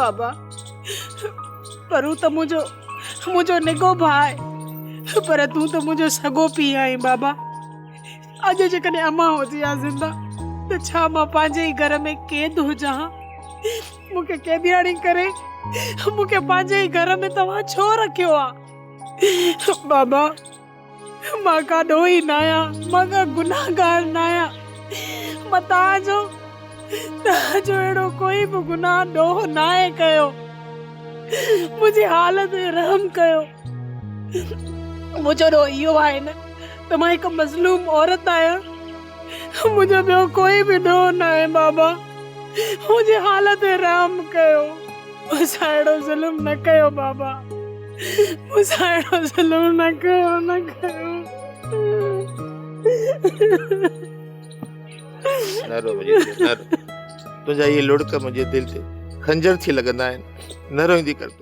بابا پر هو ته منهنجو منهنجو نگو ڀاء آهي پر تون ته منهنجو سڳو پيء آهين بابا. اڄ جيڪڏهن امان هجي ها زنده ته ڇا مان پنهنجي ئي گهر ۾ قيد هجان ها؟ مون کي قيدياڻي ڪري مون کي پنهنجي ئي گهر ۾ توهان ڇو رکيو آ؟ بابا مان ڪا ڏوهي ناهيان، مان ڪا گناهگار ناهيان، مان توهان جو توهان جو اهڙو ڪوئي به گناهه ڏوهه ناهي ڪيو. منهنجي حال تي رحم ڪيو. منهنجو ڏوهه اهو آهي نه ته مان هڪ مظلوم عورت آهيان. منهنجو ٻيو ڪوئي به ڏوهه ناهي بابا. منهنجي حال تي رحم ڪيو. مون سان اهڙو ظلم نه ڪيو بابا. مون سان اهڙو ظلم نه ڪيو نه ڪيو. نه رو منهنجي ڌيء نه رو. تنهنجا اهي لڙڪ منهنجي دل تي خنجر ٿي لڳندا آهن. نه روئيندي ڪر تون.